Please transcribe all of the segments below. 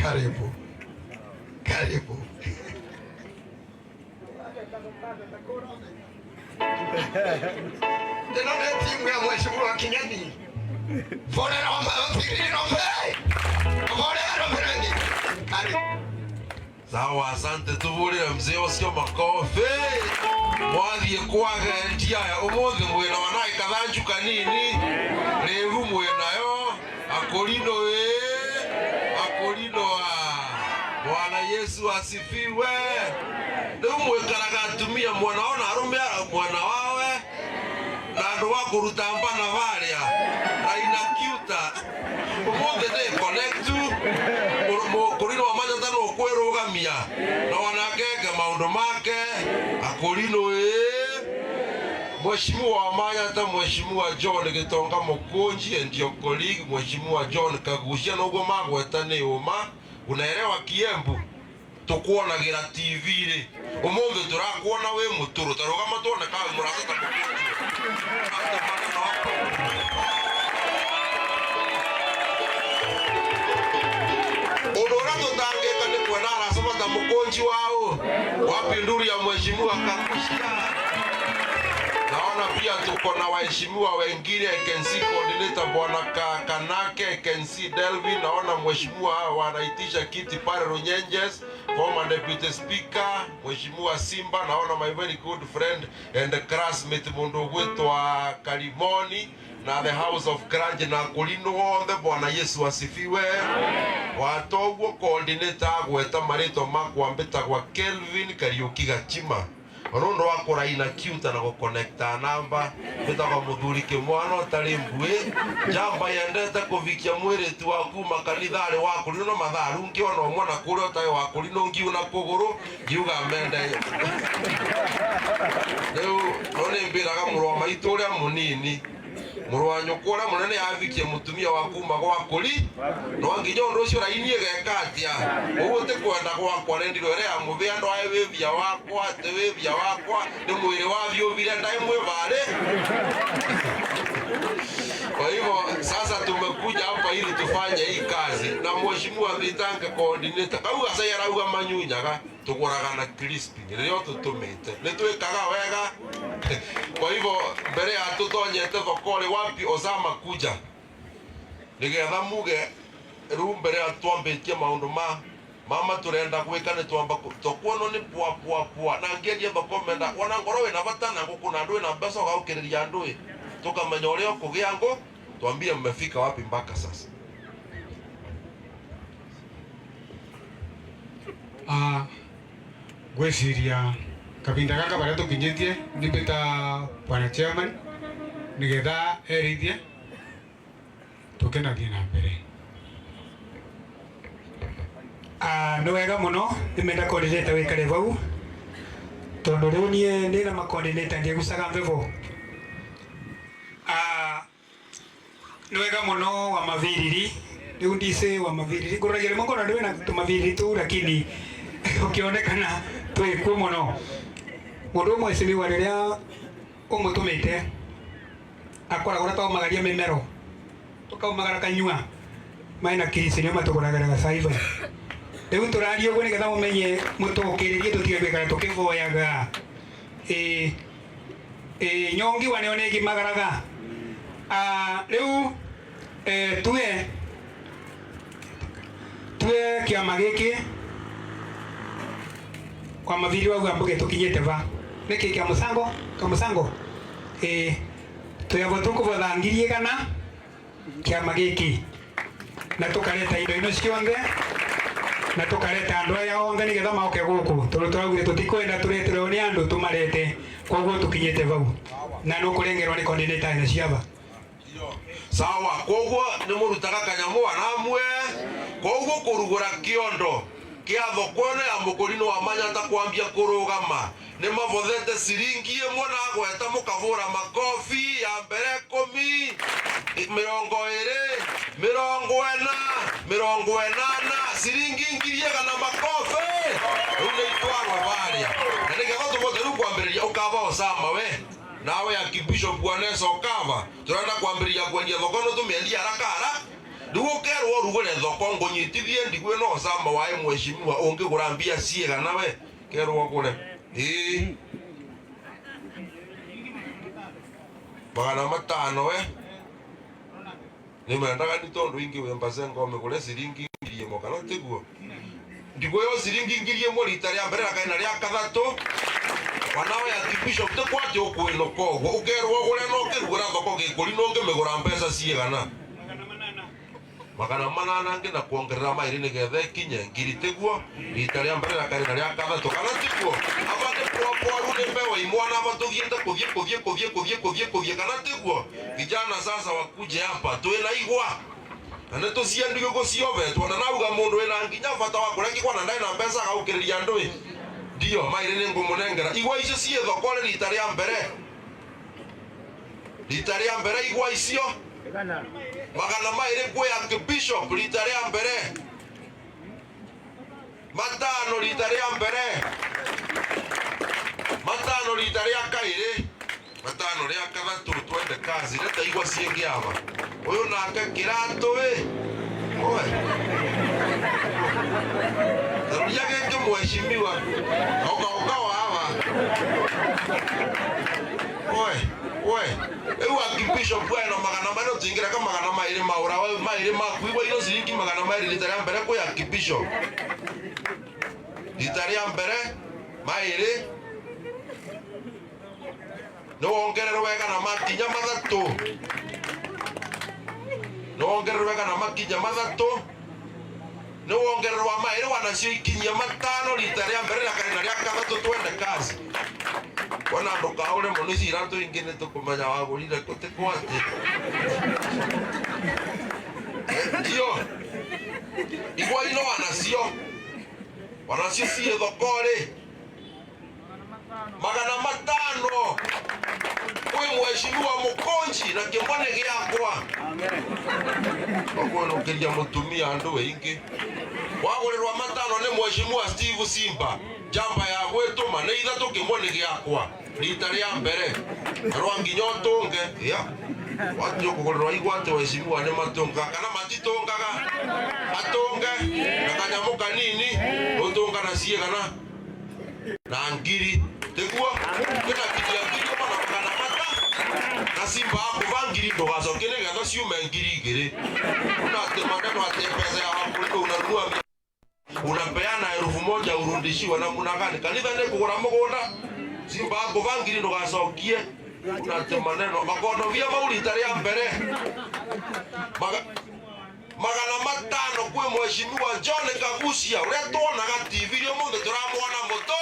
Karibu, karibu. Ndĩno nĩ timu ya mheshimiwa Kinyani. Vorera wamathiriro mbere. Vorera mbere. Karibu. Sawa, asante, tuvurire mzee ucio makofi. Mwathiĩ kwagendia aya ũmũthĩ mwĩna wanaĩ kathanju kanini rĩu mwĩnayo akũrinũ ĩ akũrinũ a Bwana Yesu asifiwe. Rĩu mwĩkaraga atumia mwena ona arũme mwena wawe na andũ wa kũruta mbana varĩa raina kiuta ũmũthĩ ndĩ connect kũrinũ wa manyata nũ kwĩrũgamia na wanakenge maũndũ make akũrinũ ĩ Mheshimiwa Manyata, Mheshimiwa John Gitonga Mukunji and your colleague Mheshimiwa John Kagucia noguo magweta nĩ ũma unaelewa Kiembu tukuonagira TV rĩ ũmũthĩ tũrakuona wĩ mũtũrũ ta rũgama tuone ka wĩ mũrata ta Mũkunji. Ũndũ ũrĩa tũtangĩka nĩ kuona aracoma ta Mũkũnji waũ wa pinduri ya Mheshimiwa Kagucia. Naona pia tuko na waheshimiwa wengine, I can see coordinator bwana Kanake, I can see Delvin, naona mheshimiwa wanaitisha kiti pale Runyenjes, former deputy speaker mheshimiwa Simba, naona my very good friend and classmate mundu ugwitwa Karimoni na the house of Grudge na kulino wothe. Bwana Yesu asifiwe. Watoguo coordinator agweta maritwa makwa mbitagwa Kelvin Kariuki Gachima onundu wa kuraina kiuta na gukonekta namba mbitagwa muthuri kimwana utari mbui njamba yendete kuvikia mwiritu wa kuma kanithari wa kurino na matharu ngiona umwe na kuria utari wa kurino ngiuna kuguru ngiuga mende riu no ni mbiraga mũrũ wa maitũ ũrĩa mũnini mũrũ wa nyũkwa ũrĩa mũnene avikie mũtumia wa kuma gwa kũri no nginya ũndũ ũcio raini ĩgeka atĩa ũguo ti kwenda gwakwa rendirwo ĩrĩa ya mũthĩ andũ aya wĩvia wakwa atĩ wĩvia wakwa nĩ mwĩrĩ wa vyũvire ndaĩ mwĩvarĩ. Kwa hivyo sasa tumekuja hapa ili tufanye hii kazi na mheshimiwa Thitange coordinator kau acai arauga manyunyaga tuguraga na Crispin rĩrĩa tũtũmĩte nĩ twĩkaga wega. Kwa hivyo mbere ya tũtonyete thoko-rĩ wapi Osama kuja nigetha muge rĩu mbere ya twambĩtie maũndũ ma mama turenda gwĩka nĩ twamba tokuonwo nĩ pua pua pua na ngĩendia thoko menda wona ngoro wĩna bata na ngũkũ na andũ ĩna mbeca ũgaũkĩrĩria andũ ĩ tukamenya ũrĩa ũkũgĩa ngũ tuambie mmefika wapi mpaka sasa. Ngwiciria kabinda gaka baria tukinyitie nimbita bwana chairman nigetha erithie tukenathie na mbere. Nĩ wega mũno nĩmenda coordinator wĩkare vau tondũ rĩu niĩ ndĩna ma coordinator ndiĩgucaga mbebo. Nĩ wega mũno wa maviriri rĩu ndicĩ wa maviriri ngũragia rĩmwe ngona ndĩ na tũmaviriri tũu lakini ũkĩonekana twĩkuo mũno. Mũndũ ũmwe cimiwa rĩrĩa ũmũtũmĩte akoragwo ũrĩa twaumagaria mĩmero tũkaumagara kanyua maĩ na kirisi nĩo matũgũragĩra gacaiba. Rĩu tũraria ũguo nĩgetha mũmenye mũtũkĩrĩrie tũtige gũikara tũkĩvoyaga. Ĩĩ ĩĩ nyongi wa nĩo nĩngimagaraga. Rĩu tuge tuge kĩama gĩkĩ kwa maviri wauga mbuge tũkinyĩte va nĩkĩ kĩa mũcango kamũcango ĩĩ twĩavo tũkũvotha 100,000 kĩama gĩkĩ na tũkareta indo ino ciothe na tũkareta andũ aya othe nĩgetha moke gũkũ tondũ tũraugire tũtikwenda tũreterwo nĩ andũ tũmarete koguo tũkinyĩte vau na nũkũrengerwo nĩ coordinator na ciava. Sawa, koguo nĩ mũrutaga kanyamũ anamwe koguo kũrugũra kĩondo kĩa thoko ĩno ya mũkũrinũ wa Manyata kwambia kũrũgama nĩ mavothete ciringi ĩmwe na gweta mũkavũra makobi ya mbere 10 20 40 80 ciringi 100,000 makobi rĩu nĩ itwarwo varia na nĩgetha tũvote rĩu kwambĩrĩria ũkava Osama we nawe akibishop Bwanesa ũkava turenda kwambĩrĩria kwendia thoko no tũmĩendie haraka haraka. Riu ukerwo rugure thoko ngunyitithie ndigwe no sama wae mheshimiwa ungigura mbia ciigana we kerwo gure ii 500 we nimendaga ni tondu ingi wembace ngome gure ciringi 1,000 kana tiguo ndigwe yo ciringi 1,000 rita ria mbere na kaina ria kathatu wanawe archbishop te kwati ukwinuka uguo ukerwo gure no ukirugura thoko gikuri no ngimigura mbeca ciigana 800 ngi na kuongerera mairi nigetha ikinye ngiri tiguo rita ria mbere na kaina ria kathatu kana tiguo abate poa ni mbewa imwana batugite kuthie kuthie kuthie kuthie kuthie kuthie kana tiguo vijana sasa wakuje hapa twina igwa na nĩ tũciendio gũciovetwo na nauga mũndũ wĩna nginya bata wa kũrĩa kĩgwa na ndarĩ na mbeca agaũkĩrĩria andũ ĩ ndio mairĩ nĩ ngũmũnengera igwa icio ciĩ thoko rĩ rita rĩa mbere rita rĩa mbere igwa icio 200 kwĩ archbishop rita rĩa mbere 5 rita rĩa mbere 5 rita rĩa kaĩrĩ 5 rĩa kathatũ twende kazi reta igwa ciĩngĩ aba uyu nake kiratu ĩ oe taruria gĩkĩ mheshimiwa oka wawa oe oe rĩu archbishop we na 400 tuingĩra ka 200 maũra maĩrĩ maku igwa ino ciringi 200 rita rĩa mbere kwĩ archbishop rita rĩa mbere maĩrĩ nĩ wongererwo wega na makinya 3 nĩ wongererwo wega na makinya 3 nĩ wongererwo maĩrĩ wanacio ikinyia 5 rita rĩa mbere na kaina rĩa kathatũ twende kazi wana ndũkaũre mũno ici iratũ ingĩ nĩ tũkũmenya wagũrire kũ ti kwatĩ ndio igwa ino wanacio ciĩ thoko rĩ 500 kwĩ mheshimiwa Mũkũnji na kĩmwe nĩ gĩakwa ũkwenũkĩria mũtumia andũ aingĩ wagũrĩrwa 5 nĩ mheshimiwa Steve Simba njamba ya gwĩtũma nĩ 3 kĩmwe nĩ gĩakwa rita rĩa mbere na rwa nginya ũtũnge ya watio kũgũrĩrwa igwa atĩ waheshimiwa nĩ matũngaga kana matitũngaga atũnge na kanyamũ kanini ũtũnga na ciigana na ngiri tiguo kwĩna kinya ngiri ũmwe na 500 na Simba akũva ngiri ndũgacokie nĩgetha ciume 2,000 unate maneno atĩ pesa ya wakulima unanunua unapeana 1,000 urudishiwe na muna gani kanitha nĩ kũgũra mũgũnda Simba akũva ngiri ndũgacokie unate maneno makonovia mau rita rĩa mbere 500 kwĩ mheshimiwa John Kagucia ũrĩa tuonaga TV rĩ ũmũthĩ tũramwona mũtũ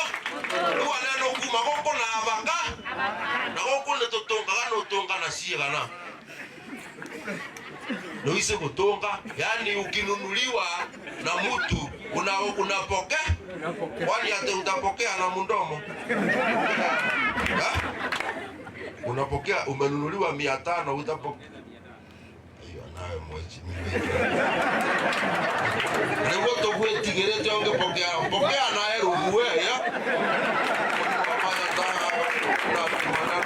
rĩu anene kuma gũkũ na abaka na gũkũ nĩ tũtũngaga nĩ ũtũnga na ciigana nĩ ici gũtũnga yani ukinunuliwa na mtu unapokea kwani ate utapokea na mdomo unapokea umenunuliwa 500 utapokea nawe mheshimiwa nĩguo tũgwĩtigĩrĩte ũngĩpokea pokea na erugu we ya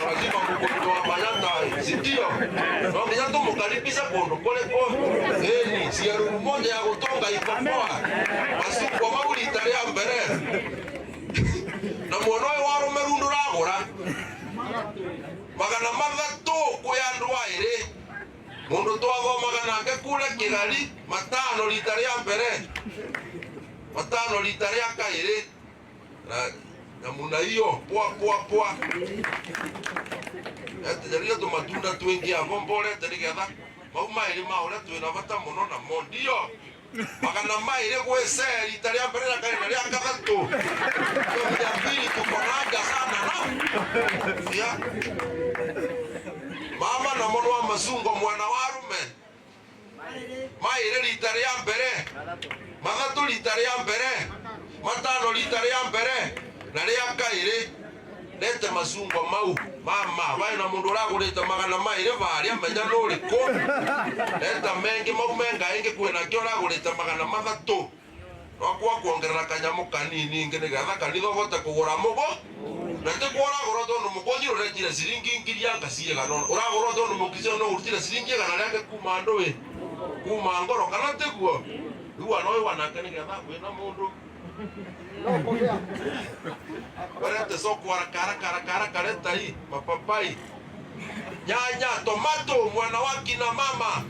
lazima mũkũndũ manyata si ndio no nginya tũmũkaribisha kũndũ kũrĩkũ ĩni si erugu moja ya gũtonga iko poa macungwa mau rita rĩa mbere na mwena ũyũ wa rũmeru ndũragũra 300 kwĩ andũ aĩrĩ mundu twathomaga nake kũrĩa Kĩgari 5 rita rĩa mbere 5 rita rĩa kaĩrĩ na muna hiyo poa poa poa etereria tũmatunda twĩngĩ avo mborete nĩgetha mau maĩrĩ ma ũrĩa twĩna bata mũno namo ndio 200 gwĩ ce rita rĩa mbere na kaĩrĩ na rĩa kathatũ 200 tuko nanga sana na ya mama na mũno wa macungwa mwana wa rume maĩrĩ rita rĩa mbere 3 rita rĩa mbere 5 rita rĩa mbere na rĩa kaĩrĩ lete macungwa mau mama wae na mundu ũragũrĩte 200 varia menya nũrĩkũ leta mengi mau menga ĩngĩ kwĩna kĩo ũragũrĩte 300 no kwa kuongerera kanyamũ kanini ingĩ nĩgetha kanitha ũhote kũgũra mũgo na ti kwa ũragũra tondũ mũkũnji ũretire ciringi 1,000 anga ciigana ũragũra tondũ mũkicio no ũrutire ciringi 100 rĩake kuma andũ ĩ Kuma ngoro kana tiguo. Riu ano wanake nigetha kwina mundu. Barete soko haraka haraka haraka haraka leta hii mapapai. Nyanya, tomato, mwana wa kina mama.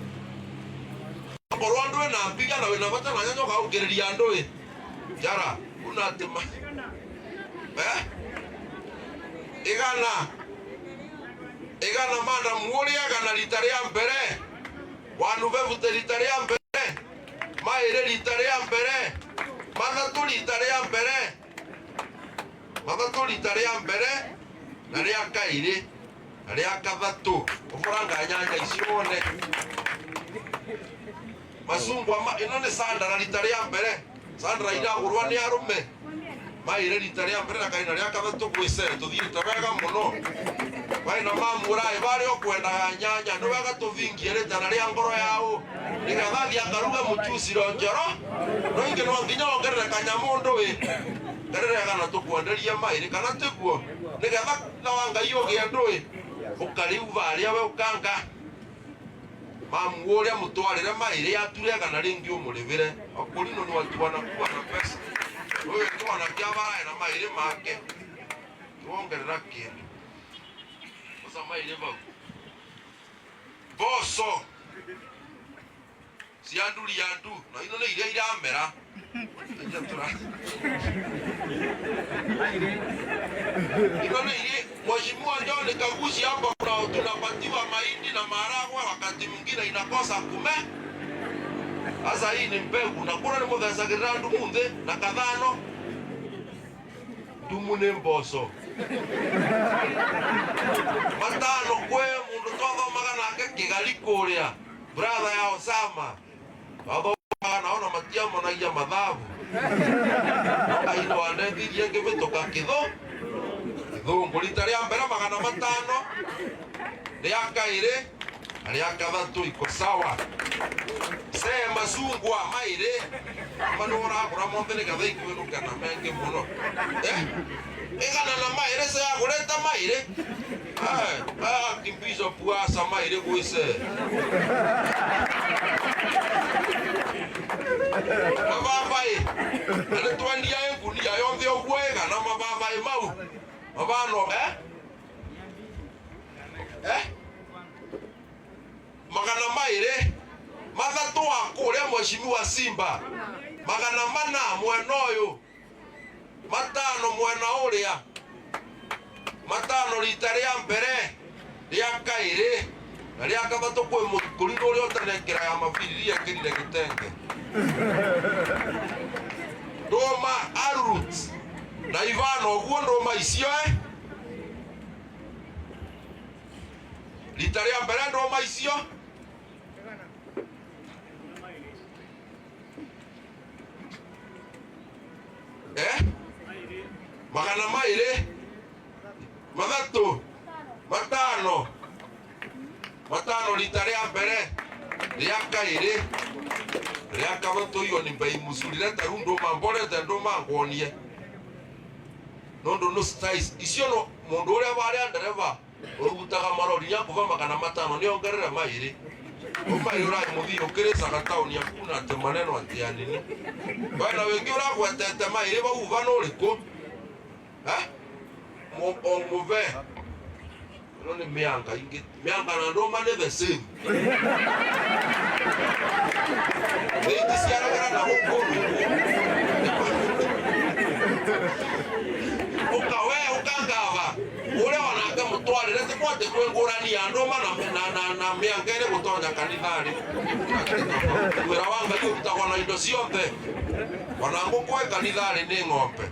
Korwo andu ena mbiga na wina bata na nyanya ukaongereria andu ĩ. Jara, una atima. Eh? Igana. Igana manda muria gana rita ria mbere. Wanubevute rita ria mbere. Maire rita ria mbere. Mathatu rita ria mbere. Mathatu rita ria mbere na ria kairi na ria kathatu. Uburanga nyanya icio wone. Macungwa ma ino ni sandara rita ria mbere. Sandara iragurwa ni arume. Maire rita ria mbere na kaina ria kathatu gwicere tuthiite wega muno. Waina mamurai bari okwendaga nyanya ni wega tuvingie ritana ria ngoro yao nigetha thiĩ akaruge muchuciro njoro no ingi no nginya wongerere kanyamu ndu ĩ ngerere kana tukwenderie mairi kana tiguo nigetha na wa Ngai ũgĩe ndu ĩ ũkariu varia we ũkanga mamu ũrĩa mũtwarĩre mairi ature kana rĩngĩ ũmũrĩbĩre akorino ni watuana kuwa na pesa ũyũ twana kĩabarae na mairi make tuongerera kĩndũ. Sasa maire bau. Boso. Siandu liandu. Na ino ne iria iramera. Ino ne iria Mheshimiwa John Kagushi hapa tunapatiwa mahindi na maharagwe wakati mwingine inakosa kume. Sasa hii ni mbegu na kuna ni muthecagirira ndumu nthi na kathano. Ndumu ni mboco. Matano kwe mundu twathomaga nake Kigali kuria brother ya Osama twathomaga nao na matiamonagia mathabu no kahinda wandethirie ngĩhĩtũka gĩthũngũ rita rĩa mbere 500 rĩa kaĩrĩ na rĩa kathatũ iko sawa. Se macungwa maĩrĩ ma nĩ ũragũra mothe nĩgetha ikuĩnũke na mengĩ mũno. Igana na maĩrĩ se agũrĩte maĩrĩ. Kimbizo puasa maĩrĩ gwĩce. Mababai na nĩ twendia ngunia yothe ũguo ĩgana mababai mau mabano 200 mathatũ wa kũrĩa Mheshimiwa Simba 400 mwena ũyũ 500 mwena ũrĩa 500 rita rĩa mbere rĩa kaĩrĩ na rĩa kathatũ kwĩ mũkũrinũ ũrĩa ũtanekĩra ya mabiriri ekĩrire gĩtenge. Ndũma arut na ivano ũguo ndũma icio rita rĩa mbere ndũma icio 200 mathatũ 500 500 rita rĩa mbere rĩa kaĩrĩ rĩa kathatũ iyo ni mbei muzuri reta rĩu ndũma mborete ndũma nguonie nondu no size icio no mundu ũrĩa warĩa ndereba ũrutaga marori nĩakuva 500 nĩongerere maĩrĩ ũmaĩrĩ ũramũthiĩ ũkĩrĩcaga taũni hakuna atĩ maneno atĩ ya nini wena wĩngĩ ũragwetete maĩrĩ vau uva nũrĩkũ muve ĩno nĩ mĩanga ingĩ mĩanga na ndũma nĩ the same nĩiticiaragĩra na gũkũ rungu ukawe ukangava uria wanake mutwarire ti kwati kwĩ ngũrani ya ndũma na mĩanga ĩrĩ gũtonya kanitharĩ wĩra wa Ngai ũrutagwo na indo ciothe ona ngũkũ ĩ kanitharĩ nĩ ng'ombe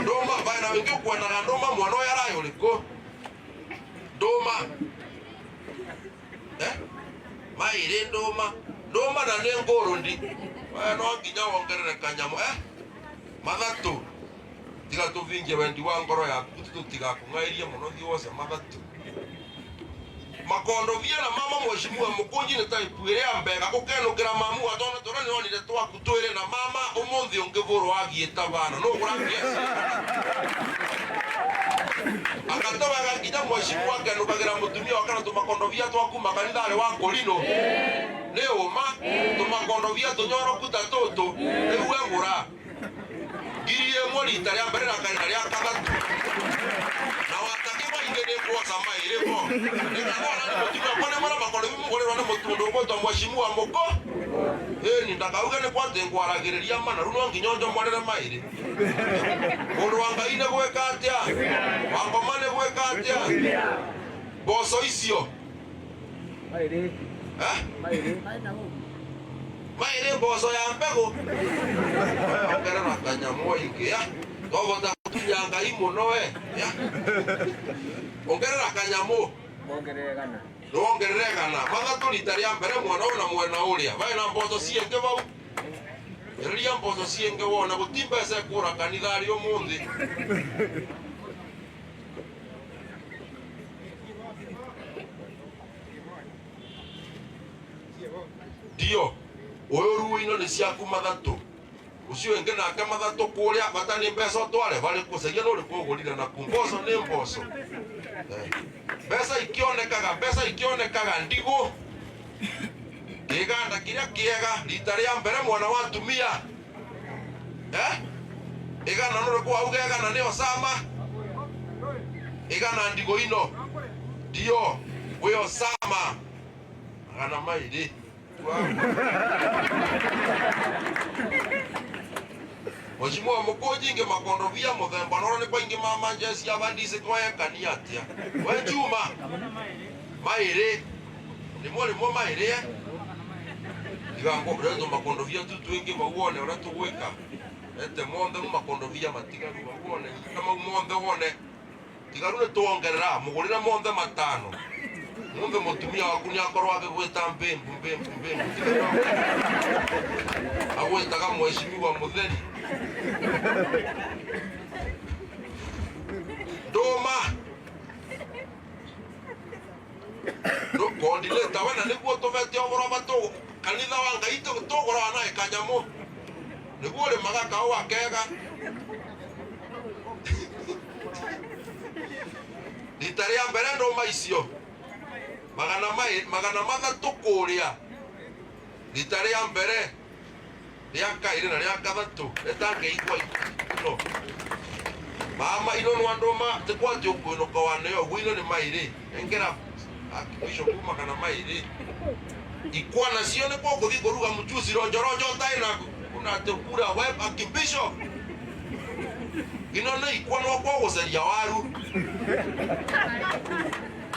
ndũma baina wĩngĩ ũkwenaga ndũma mwana ũyũ arayũ ũrĩkũ ndũma maĩrĩ ndũma ndũma na nĩ ngũrũndi we no nginya wongerere kanyamũ mathatũ tiga tuvingie wendi wa ngoro yaku tutigakung'airie muno thiĩ wose mathatũ makondo via na mama Mheshimiwa Mũkũnji nĩ type ĩrĩa mbega ũkenũkĩra mamu atona tũrĩa nĩronire twaku twĩrĩ na mama ũmũthĩ ũngĩvũrwo agiĩta bana no ũgũra mbia. Akatobaga nginya mheshimiwa akenũkagĩra mũtumia wake na tũmakondobia twaku makanitharĩ wa kũrinũ. Nĩ ũma tũmakondobia tũnyoroku ta tũtũ rĩu wegũra 1000 rita rĩa mbere na karĩ na rĩa kathatũ. Na watake maingĩ nĩ kuoca maĩrĩ bo. Nĩkagora nĩ mũtumia wakwa nĩ mara makondobia mũgũrĩrwo nĩ mũtundũ ũgwĩtwo mheshimiwa mũkũ. Ĩni ndakauge nĩ kwatĩ ngwaragĩrĩria mana rĩu no nginya ũnjomorere maĩrĩ. Mũndũ wa Ngai nĩ gwĩka atĩa? Wangoma nĩ gwĩka atĩa? Mboco icio maĩrĩ maĩrĩ mboco ya mbegũ. Ongerera kanyamũ ingĩ ya twavota gũtunya Ngai mũno we ya ongerera kanyamũ nĩwongerere gana mathatũ rita rĩa mbere mwena ũyũ na mwena ũrĩa vaĩ na mboco ciĩngĩ vau ĩrĩria mboco ciĩngĩ wone gũti mbeca ĩkũra kanitharĩ ũmũthĩ. Ndio ũyũ ruo-inĩ nĩ ciaku mathatũ ũcio ũngĩ nake mathatũ kũrĩa bata nĩ mbeca ũtware varĩ kũcaria nĩ ũrĩkũ ũgũrire naku mboco nĩ mboco. Mbeca ikĩonekaga ndigũ kĩganda kĩrĩa kĩega rita rĩa mbere mwana wa atumia igana nĩ ũrĩkũ wauga igana nĩ Osama igana ndigũ ino ndio gwĩ Osama magana maĩrĩ. Mheshimiwa mũkũnji ingĩ makondobia mũthemba noro nĩ kwaingĩ mama njeci abandisi twayekania atĩa we Juma maĩrĩ rĩmwe rĩmwe maĩrĩ igango rĩo makondobia tu twingĩ vau wone ũrĩa tũgwĩka ete monthe mu makondobia matigaru vau wone mau monthe wone tigaru nĩ tuongerera mũgũrĩre monthe matano munthe mũtumia waku nĩ akorwo agĩgwĩta mbĩmbu mbĩmbu mbĩmbu agwĩtaga mheshimiwa mũtheri ndũma coordinator wena nĩguo tũbete ũhoro batũ kanitha wa Ngai tũgũraga naĩ kanyamũ nĩguo ũrĩmaga kahũa kega rita rĩa mbere ndũma icio magana mathatũ kũrĩa rita rĩa mbere rĩa kaĩrĩ na rĩa kathatũ rĩtangĩigua ino mama ino nĩ andũ ma tĩkwatĩ ũkwĩnũka waneo ũguo ino nĩ maĩrĩ engera mwisho ku magana maĩrĩ ikwa nacio nĩ gũgũthiĩ kũruga mchuzi ronjoronjo ũtarĩ na kuna atĩ kura we akibisho ino nĩ ikwa no gũgũceria waru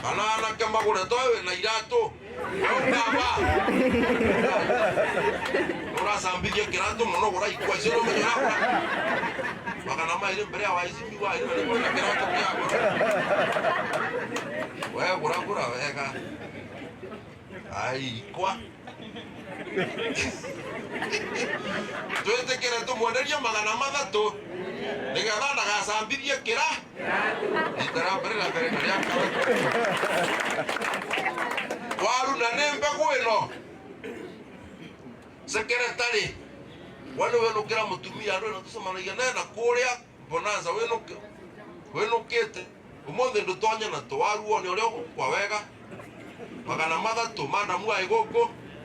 kana anake magũre toe wĩna iratũ ũkaba ũracambithia kĩratũ mũno gũra ikwa icio no menye ũragũra magana maĩrĩ mbere ya waheshimiwa ĩno nĩ kwĩna kĩratũ kĩa goro we gũra gũra wega ai ikwa twĩtĩkĩre tũmwenderie magana mathatũ nĩgetha ndagacambithie kĩra rita rĩa mbere na mbere na rĩa katatũ waru na nĩ mbegũ ĩno secretary we nĩ wenũkĩra mũtumia andũ ĩno tũcemanagia naye na kũrĩa bonanza wĩnũkĩte ũmũthĩ ndũtonye na tũwaru wone ũrĩa ũgũkua wega magana mathatũ madamu aĩ gũkũ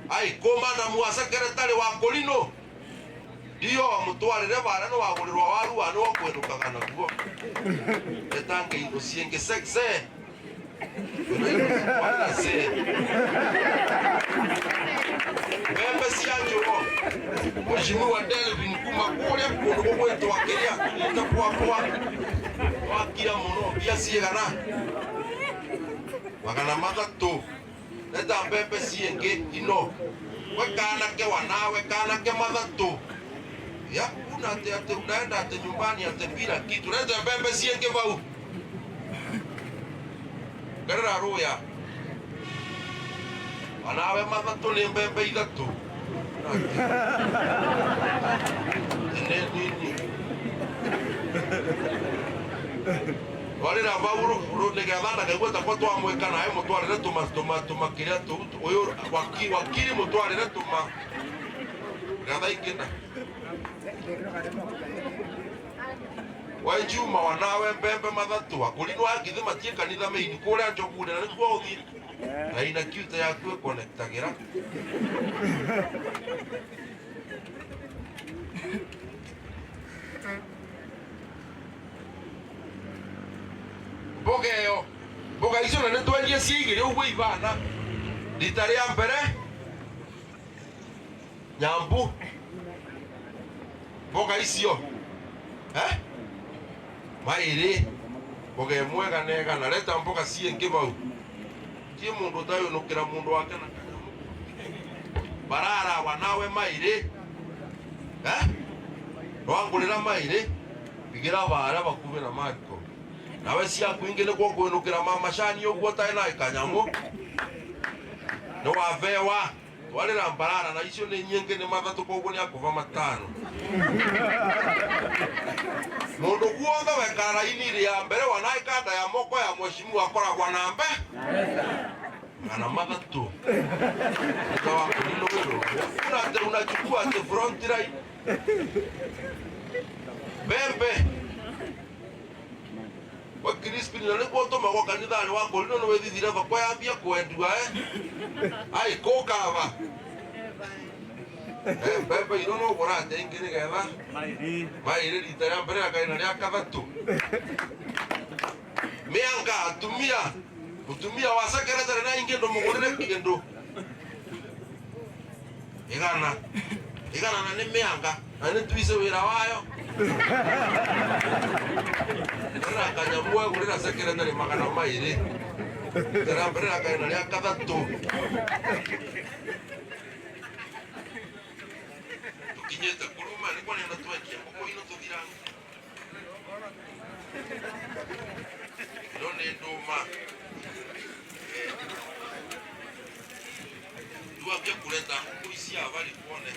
aĩ kũ madamu wa secretary wa kũrinũ ndio mũtwarĩre bara nĩ wagũrĩrwo waru wa nĩ wokwĩnũkaga naguo etange indo ciĩngĩ se mbembe cia njũgo mheshimiwa Delvin kuma kũrĩa kũndũ gũgwĩtwo kĩrĩa tũthiĩte gwakwa wakira mũno mbia ciigana magana mathatũ leta mbembe ciĩngĩ ino we kanake wanawe kanake mathatũ ya una ate ate unaenda ate nyumbani ate bila kitu leta mbembe ciĩngĩ vau ngerera rũya wanawe mathatũ nĩ mbembe ithatũ nĩ nini twarĩra vau nĩgetha ndakaigua takwa twamwĩka nawe mũtwarĩre tũma kĩrĩa tũu ũyũ wakiri mũtwarĩre tũma gatha ingĩ na Wajuma wanawe mbembe mathatu akulino akithi matie kanitha meini kuria njogure na nikuo uthire na ina kiuta yaku ĩkonektagira mboga ĩyo mboga icio na nĩtwendie cia igĩrĩ ũguo ibana rita rĩa mbere nyambu mboga icio mairi mboga ĩmwe igana igana reta mboga ciĩngĩ bau tie mundu utayunukira mundu wake na kanyamu barara wanawe mairi rwangurira mairi igira bara bakuve na Mariko nawe ciaku ingi nikuo kwinukira mamacani uguo utai na kanyamu ni wavewa twarira mbarara na icio ni nyingi ni mathatu koguo ni akuva matano mundu guothe wekara raini ria mbere wanaikanda ya moko ya mheshimiwa akoragwa na mbe kana mathatu unachukua ati front line bembe wa Crispin na nikuo tumagwo kanithani wa Korino ni withithire thoko yambia kwendua ai kukava mbembe ino no gurate ingi nigetha mairi rita ria mbere na kaina ria kathatu mianga atumia mutumia wa secretary na ingi ndumugurire kindu igana igana na ni mianga na ni tuice wira wayo ndira kanyamu agurira secretary magana mairi rita mbere na kaina ria kathatu tukinyite kuruma nikuo nenda twendia nguku ino tuthiranga ino ni nduma tuambia kuleta nguku ici ava rikuone.